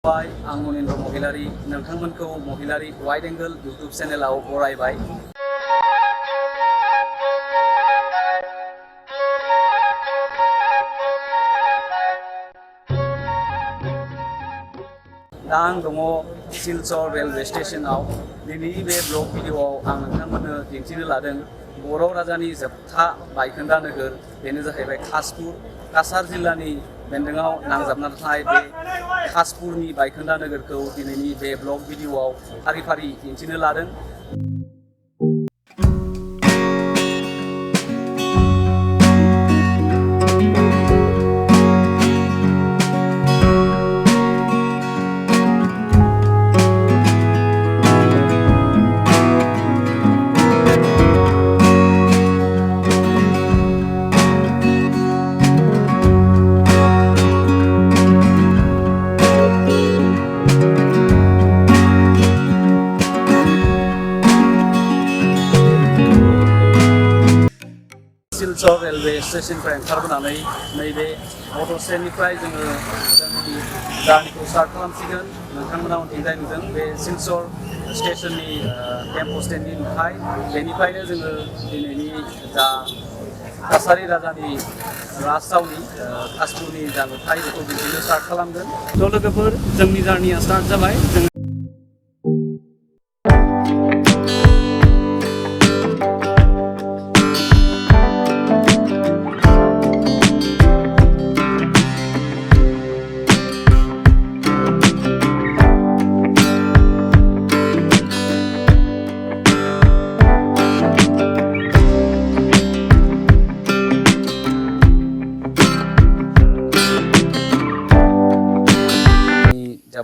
आं मनिन्द्र महिलारि नोंथांमोनखौ महिलारि wide angle YouTube चेनेलाव बरायबाय। दा आं दङ सिलचर रेलवे स्टेशनाव। दिनैनि बे ब्लग भिडिअआव आं नोंथांमोननो दिन्थिनो लादों बर' राजानि जोबथा बायखोन्दा नोगोर, बेनो जाहैबाय खासपुर। काछार जिल्लानि बेन्दोङाव नांजाबना थानाय बे खासपुरनि बायखोन्दा नोगोरखौ दिनैनि बे ब्लग भिडिअआव फारि फारि दिन्थिनो लादों। सिलचर रेलवे स्टेशननिफ्राय ओंखारबोनानै नैबे अट' स्टेन्डनिफ्राय जोङो जोंनि जार्निखौ स्टार्ट खालामसिगोन। नोंथांमोना उनथिंजाय नुदों बे सिलचर स्टेशननि टेम्पो स्टेन्डनि नुथाय। बेनिफ्रायनो जोङो दिनैनि जा काछारी राजानि राजथावनि खासपुरनि जा नुथाय बेखौ दिन्थिनो स्टार्ट खालामगोन। थ' लोगोफोर, जोंनि जार्निया स्टार्ट जाबाय।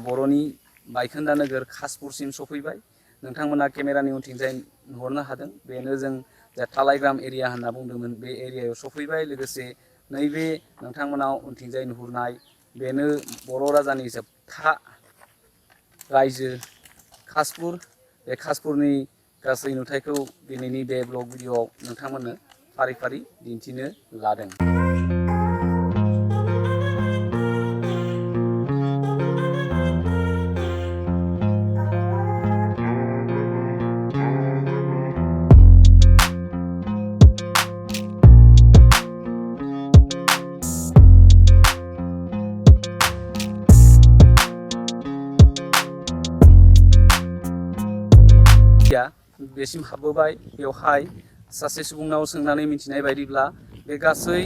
बर'नि बायखोन्दा नोगोर खासपुरसिम सफैबाय। नोंथांमोना केमेरानि उनथिंजाय नुहरनो हादों। बेनो जों जा थालायग्राम एरिया होनना बुंदोंमोन, बे एरियायाव सफैबाय। लोगोसे नैबे नोंथांमोना उनथिंजाय नुहुरनाय बेनो बर' राजानि जोबथा रायजो खासपुर। बे खासपुरनि गासै नुथायखौ दिनैनि बे ब्लग भिडिअआव नोंथांमोननो फारि फारि दिन्थिनो लादों। बेसिम हाबबोबाय। बेवहाय सासे सुबुंनाव सोंनानै मिथिनाय बायदिब्ला बे गासै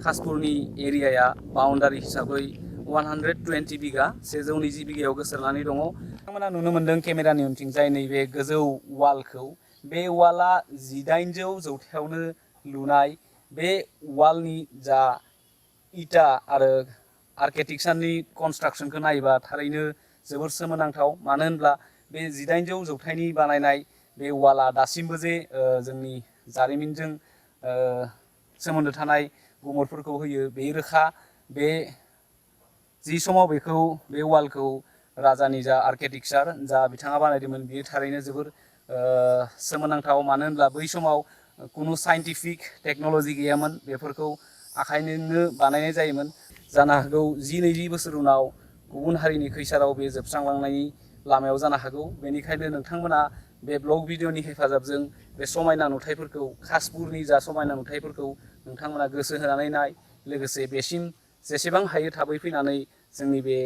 खासपुरनि एरियाया बाउन्डारि हिसाबै 120 बिगा 120 बिगायाव गोसारनानै दङ। नोंथांमोना नुनो मोन्दों केमेरानि उनथिंजाय नैबे गोजौ वालखौ। बे वालआ 1800 जौथायावनो लुनाय। बे वालनि जा इटा आरो आर्किटेक्चारनि कनस्ट्राक्सनखौ नायोबा थारैनो जोबोर सोमोनांथाव। मानो होनब्ला बे 1800 जौथाइनि बानायनाय बे वालआ दासिमबो जे जोंनि जारिमिनजों सोमोन्दो थानाय गुमुरफोरखौ होयो, बे रोखा। बे जि समाव बे वालखौ राजानि जा आर्किटेक्चार जा बिथाङा बानायदोंमोन, बेयो थारैनो जोबोर सोमोनांथाव। मानो होनब्ला बै समाव खुनु साइन्टिफिक टेक्न'लजि गैयामोन। बेफोरखौ आखाइजोंनो बानायनाय जायोमोन। जानो हागौ 10-20 बोसोर उनाव गुबुन हारिनि खैसाराव बे जोबस्रांलांनायनि लामायाव जानो हागौ। बेनिखायनो नोंथांमोना बे ब्लग भिडिअनि हेफाजाबजों बे समायना नुथायफोरखौ, खासपुरनि जा समायना नुथायफोरखौ नोंथांमोना गोसो होनानै नाय। लोगोसे बेसिम जेसेबां हायो थाबै फैनानै जोंनि बे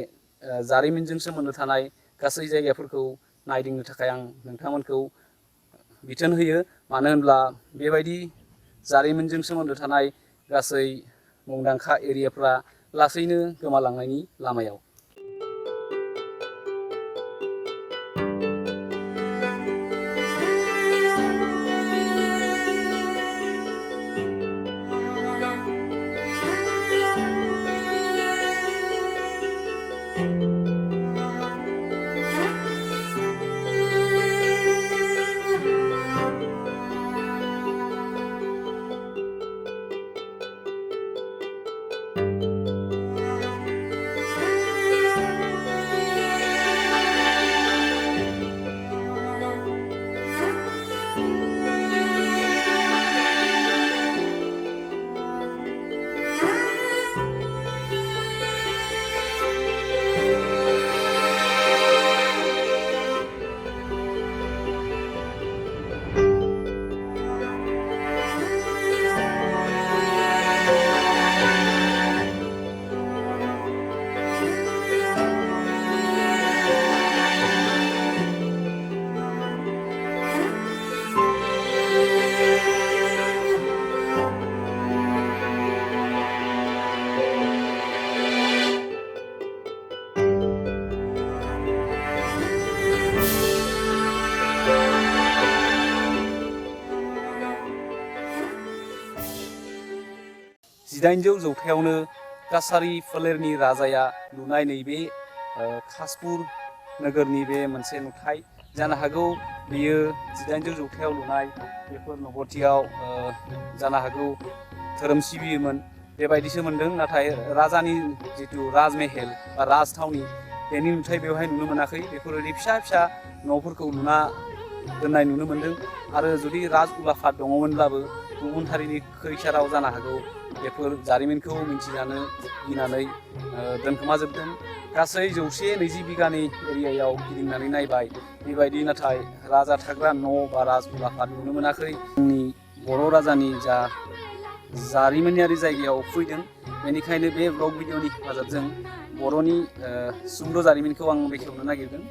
जारिमिनजों सोमोन्दो थानाय गासै जायगाफोरखौ नायदिंनो थाखाय आं नोंथांमोनखौ बिथोन होयो। मानो होनब्ला बेबायदि जारिमिनजों सोमोन्दो थानाय गासै मुंदांखा एरियाफ्रा लासैनो गोमालांनायनि लामायाव। 1800 जौथायावनो काछारी फोलेरनि राजाया लुनाय नैबे खासपुर नोगोरनि बे मोनसे नुथाय जानो हागौ बियो 1800 जौथायाव लुनाय बेफोर नगरथियाव जानो हागौ धोरोम सिबियोमोन बेबायदिसो मोनदों नाथाय राजानि जितु राजमेहेल बा राजथावनि बेनि नुथाय बेवहाय नुनो मोनाखै बेफोरबायदि फिसा फिसा न'फोरखौ लुना दोननाय नुनो मोनदों आरो जुदि राज उलाफाद दङमोनब्लाबो गुबुन हारिनि खैसाराव जानो हागौ बेफोर जारिमिनखौ मिन्थिजानो गिनानै दोनखोमाजोबदों गासै 120 बिगानि एरियायाव गिदिंनानै नायबाय बेबायदि नाथाय राजा थाग्रा न' बा राज उलाफाद नुनो मोनाखै जोंनि बर' राजानि जा जारिमिनारि जायगायाव फैदों बेनिखायनो बे ब्लग भिडिअनि हेफाजाबजों बर'नि सुंद' जारिमिनखौ आं बेखेवनो नागिरदों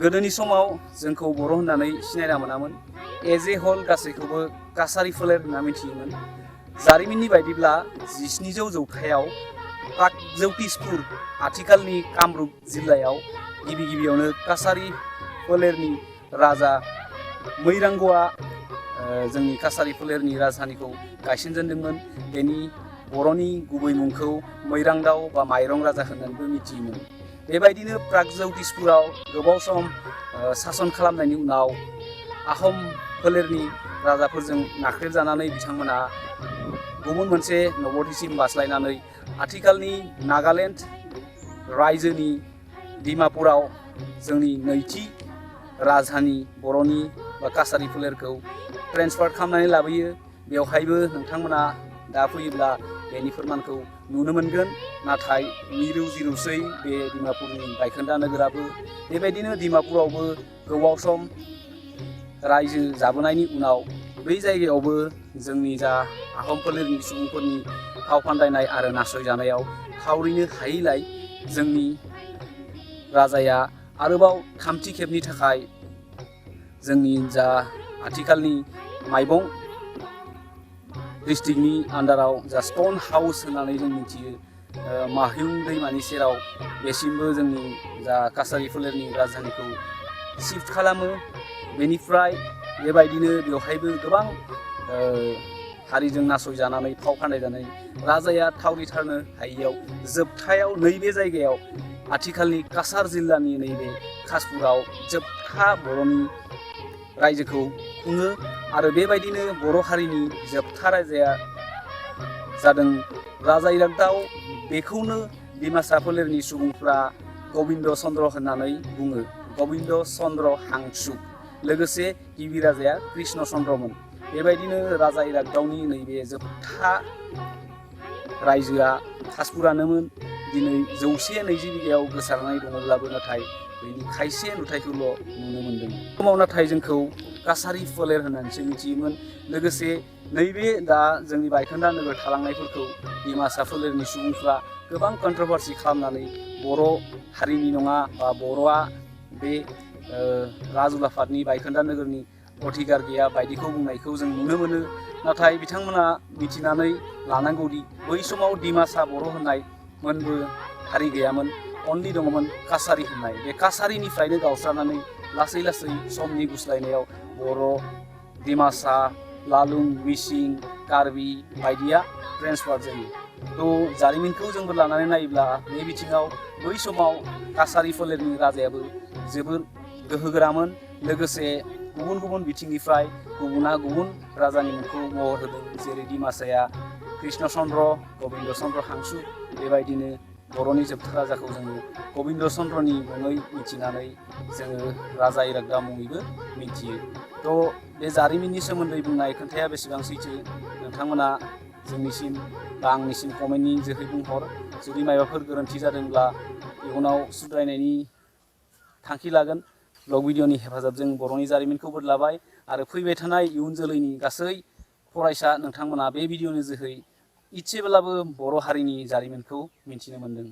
गोदोनि समाव जोंखौ बर' होननानै सिनायना मोनामोन एज ए हल गासैखौबो काछारी फोलेर होनना मिथियोमोन जारिमिननि बायदिब्ला 1700 जौथायाव प्रागज्योतिषपुर आथिखालनि कामरुप जिल्लायाव गिबियावनो काछारी फोलेरनि राजा मैरांग'आ जोंनि काछारी फोलेरनि राजधानिखौ गायसनजेनदोंमोन बेनि बर'नि गुबै मुंखौ मैरांदाव बा माइरं राजा होननानैबो मिथियोमोन बेबायदिनो प्रागज्योतिषपुराव गोबाव सम सासन खालामनायनि उनाव आहम फोलेरनि राजाफोरजों नाख्रेबजानानै बिथांमोना गुबुन मोनसे नगरथिसिम बास्लायनानै आथिखालनि नागालेण्ड रायजोनि डिमापुराव जोंनि नैथि राजधानि बर'नि बा काछारी फोलेरखौ ट्रेन्सफार खालामनानै लाबोयो बेवहायबो नोंथांमोना दा फैयोब्ला बेनि फोरमानखौ नुनो मोनगोन नाथाय मिरु जिरुसै बे डिमापुरनि बायखोन्दा नोगोराबो बेबायदिनो डिमापुरावबो गोबाव सम रायजो जाबोनायनि उनाव बै जायगायावबो जोंनि जा आहम फोलेरनि सुबुंफोरनि फाव फान्दायनाय आरो नासयजानायाव थावरिनो हायैलाय जोंनि राजाया आरोबाव थामथि खेबनि थाखाय जोंनि जा आथिखालनि माइबं डिस्ट्रिक्टनि आन्डाराव जा स्टन हाउस होननानै जों मिथियो माहियुं दैमानि सेराव बेसिमबो जोंनि जा काछारी फोलेरनि राजधानिखौ शिफ्ट खालामो बेनिफ्राय बेबायदिनो बेवहायबो गोबां हारिजों नासयजानानै फाव फान्दायजानानै राजाया थावरिथारनो हायैयाव जोबथायाव नैबे जायगायाव आथिखालनि काछार जिल्लानि नैबे खासपुराव जोबथा बर'नि रायजोखौ खुङो आरो बेबायदिनो बर' हारिनि जोबथा राजाया जादों राजा इरागदाव बेखौनो डिमासा फोलेरनि सुबुंफ्रा गबिन्द चन्द्र होननानै बुङो गबिन्द चन्द्र हांसुक लोगोसे गिबि राजाया कृष्ण चन्द्रमोन बेबायदिनो राजा इरागदावनि नैबे जोबथा रायजोआ खासपुरानोमोन दिनै 120 बिगायाव गोसारनानै दङब्लाबो नाथाय बेनि खायसे नुथायखौल' नुनो मोन्दों समाव नाथाय जोंखौ काछारी फोलेर होननानैसो मिथियोमोन लोगोसे नैबे दा जोंनि बायखोन्दा नोगोर थालांनायफोरखौ डिमासा फोलेरनि सुबुंफ्रा गोबां कन्ट्रभार्सि खालामनानै बर' हारिनि नङा बा बर'आ बे राज उलाफादनि बायखोन्दा नोगोरनि अधिकार गैया बायदिखौ बुंनायखौ जों नुनो मोनो नाथाय बिथांमोना मिथिनानै लानांगौदि बै समाव डिमासा बर' होननाय मोनबो हारि गैयामोन अनलि दङमोन काछारी होननाय बे काछारीनिफ्रायनो गावस्रानानै लासै लासै समनि गुस्लायनायाव बर' डिमासा लालुं मिसिं कार्बि बायदिया ट्रेन्सफार जायो थ' जारिमिनखौ जोंबो लानानै नायोब्ला बे बिथिङाव बै समाव काछारी फोलेरनि राजायाबो जोबोर गोहोगोरामोन लोगोसे गुबुन गुबुन बिथिंनिफ्राय गुबुना गुबुन राजानि मुंखौ महर होदों जेरै डिमासाया कृष्ण चन्द्र गबिन्द चन्द्र हांसुक बेबायदिनो बर'नि जोबथा राजाखौ जोङो गबिन्द चन्द्रनि मुङै मिथिनानै जोङो राजा इरागदाव मुङैबो मिथियो थ' बे जारिमिननि सोमोन्दै बुंनाय खोथाया बेसेबां सैथो नोंथांमोना जोंनिसिम बा आंनिसिम कमेन्टनि जोहै बुंहर जुदि माबाफोर गोरोन्थि जादोंब्ला इयुनाव सुद्रायनायनि थांखि लागोन ब्लग भिडिअनि हेफाजाबजों बर'नि जारिमिनखौ बोदलाबाय आरो फैबाय थानाय इयुन जोलैनि गासै फरायसा नोंथांमोना बे भिडिअनि जोहै इसेब्लाबो बर' हारिनि जारिमिनखौ मिथिनो मोन्दों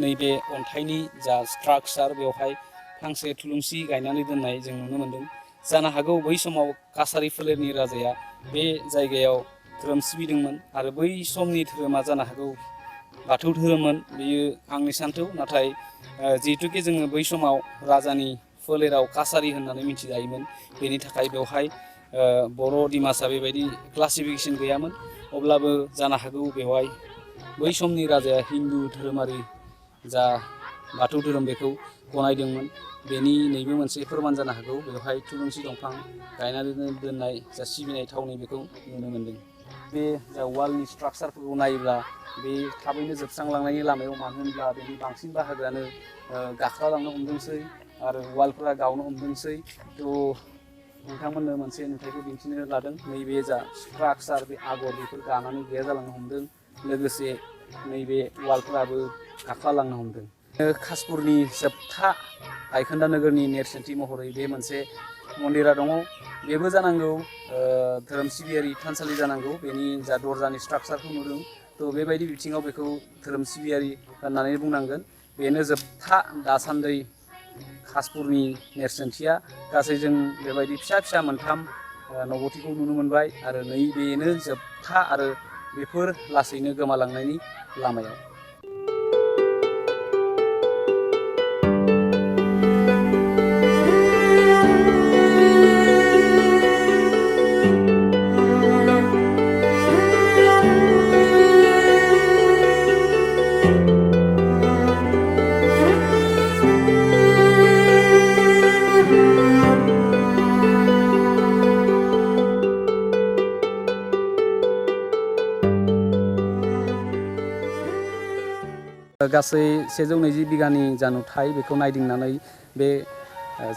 नैबे अन्थाइनि जा स्ट्राक्चार बेवहाय फांसे थुलुंसि गायनानै दोननाय जों नुनो मोन्दों। जानो हागौ बै समाव काछारी फोलेरनि राजाया बे जायगायाव धोरोम सिबिदोंमोन आरो बै समनि धोरोमा जानो हागौ बाथौ धोरोममोन, बेयो आंनि सान्थौ। नाथाय जिहेतुके जोङो बै समाव राजानि फोलेराव काछारी होननानै मिथिजायोमोन, बेनि थाखाय बेवहाय बर' डिमासा बेबायदि क्लासिफिकेसन गैयामोन। अब्लाबो जानो हागौ बेवहाय बै समनि राजाया हिन्दु धोरोमारि जा बाथौ धोरोम बेखौ गनायदोंमोन, बेनि नैबे मोनसे फोरमान जानो हागौ। बेवहाय थुलुंसि दंफां गायनानै दोननाय जा सिबिनाय थावनि बेखौ नुनो मोन्दों। बे जा वालनि स्ट्राक्चारफोरखौ नायोब्ला बे थाबैनो जोबस्रांलांनायनि लामायाव, मानो होनब्ला बेनि बांसिन बाहागोआनो गाख्लालांनो हमदोंसै आरो वालफोरा गावनो हमदोंसै। थ' नोंथांमोननो मोनसे नुथायखौ दिन्थिनो लादों। नैबे जा स्ट्राक्चार, बे आगर, बेफोर गानानै गैया जालांनो हमदों। लोगोसे नैबे वालफोराबो गाख्लालांनो हमदों। खासपुरनि जोबथा बायखोन्दा नोगोरनि नेरसोनथि महरै बे मोनसे मन्दिरा दङ। बेबो जानांगौ धोरोम सिबियारि थानसालि जानांगौ। बेनि जा दरजानि स्ट्राक्चारखौ नुदों, थ' बेबायदि बिथिङाव बेखौ धोरोम सिबियारि होननानै बुंनांगोन। बेनो जोबथा दासान्दि खासपुरनि नेरसोनथिया। गासै जों बेबायदि फिसा फिसा मोनथाम नबथिखौ नुनो मोनबाय आरो नैबेनो जोबथा, आरो बेफोर लासैनो गोमालांनायनि लामायाव। गासै 120 बिगानि जा नुथाय बेखौ नायदिंनानै बे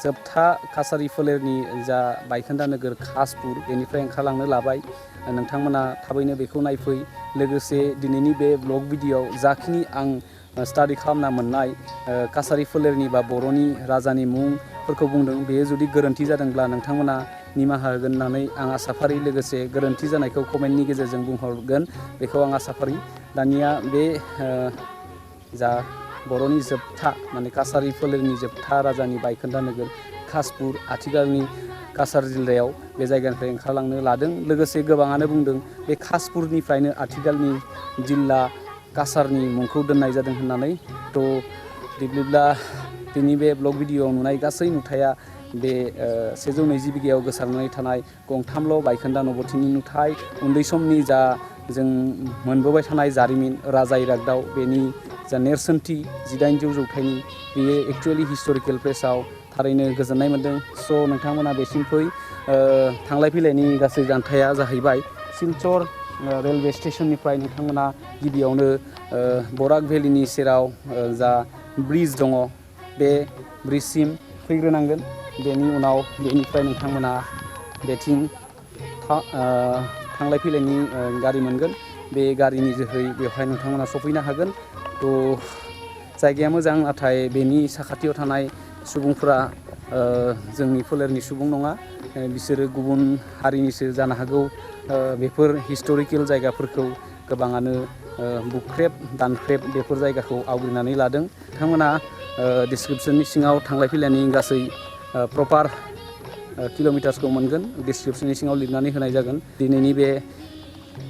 जोबथा काछारी फोलेरनि जा बायखोन्दा नोगोर खासपुर, बेनिफ्राय ओंखारलांनो लाबाय। नोंथांमोना थाबैनो बेखौ नायफै। लोगोसे दिनैनि बे ब्लग भिडिअ'आव जाखिनि आं स्टाडि खालामना मोननाय काछारी फोलेरनि बा बर'नि राजानि मुंफोरखौ बुंदों, बेयो जुदि गोरोन्थि जादोंब्ला नोंथांमोना निमाहा होगोन होननानै आं आसा फारि। लोगोसे गोरोन्थि जानायखौ कमेन्टनि गेजेरजों बुंहरगोन, बेखौ आं आसा फारि। दानिया बे जा बर'नि जोबथा, माने काछारी फोलेरनि जोबथा राजानि बायखोन्दा नोगोर खासपुर, आथिखालनि काछार जिल्लायाव, बे जायगानिफ्राय ओंखारलांनो लादों। लोगोसे गोबाङानो बुंदों बे खासपुरनिफ्रायनो आथिखालनि जिल्ला काछारनि मुंखौ दोननाय जादों होननानै। थ' बिदिब्ला दिनै बे ब्लग भिडिअ'आव नुनाय गासै नुथाया बे 120 बिगायाव गोसारनानै थानाय गंथामल' बायखोन्दा नबथिनि नुथाय, उन्दै समनि जा जों मोनबोबाय थानाय जारिमिन राजा इरागदाव, बेनि जा नेरसोनथि 1800 जौथाइनि, बेयो एक्चुवेलि हिस्टरिकेल प्लेसाव थारैनो गोजोननाय मोन्दों। स' नोंथांमोना बेसिम फै। थांलाय फैलायनि गासै जानथाया जाहैबाय सिलचर रेलवे स्टेशननिफ्राय नोंथांमोना गिबियावनो बराक भेलिनि सेराव जा ब्रिज दङ, बे ब्रिजसिम फैग्रोनांगोन। बेनि उनाव बेनिफ्राय नोंथांमोना बेथिं थांलाय फैलायनि गारि मोनगोन। बे गारिनि जोहै बेवहाय नोंथांमोना सफैनो हागोन। थ' जायगाया मोजां, नाथाय बेनि साखाथियाव थानाय सुबुंफोरा जोंनि फोलेरनि सुबुं नङा, बिसोरो गुबुन हारिनिसो जानो हागौ। बेफोर हिस्टरिकेल जायगाफोरखौ गोबाङानो बुख्रेब दानख्रेब बेफोर जायगाखौ आवग्रिनानै लादों। बिथांमोना डिसक्रिपसननि सिङाव थांलाय फैलायनि गासै प्रपार किल'मिटार्सखौ मोनगोन, डिसक्रिपसननि सिङाव लिरनानै होनाय जागोन। दिनैनि बे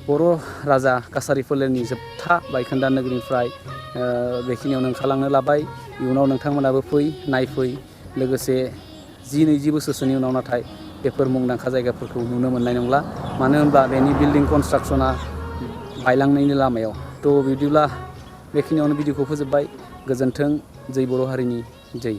बर' राजा काछारी फोलेरनि जोबथा बायखोन्दा नोगोरनिफ्राय बेखिनियावनो ओंखारलांनो लाबाय। इयुनाव नोंथांमोनाबो फै, नायफै। लोगोसे 20 बोसोरसोनि उनाव नाथाय बेफोर मुंदांखा जायगाफोरखौ नुनो मोननाय नंला, मानो होनब्ला बेनि बिल्डिं कनस्ट्राक्सना बायलांनायनि लामायाव। थ' बिदिब्ला बेखिनियावनो भिडिअखौ फोजोबबाय। गोजोन्थों। जै बर' हारिनि जै।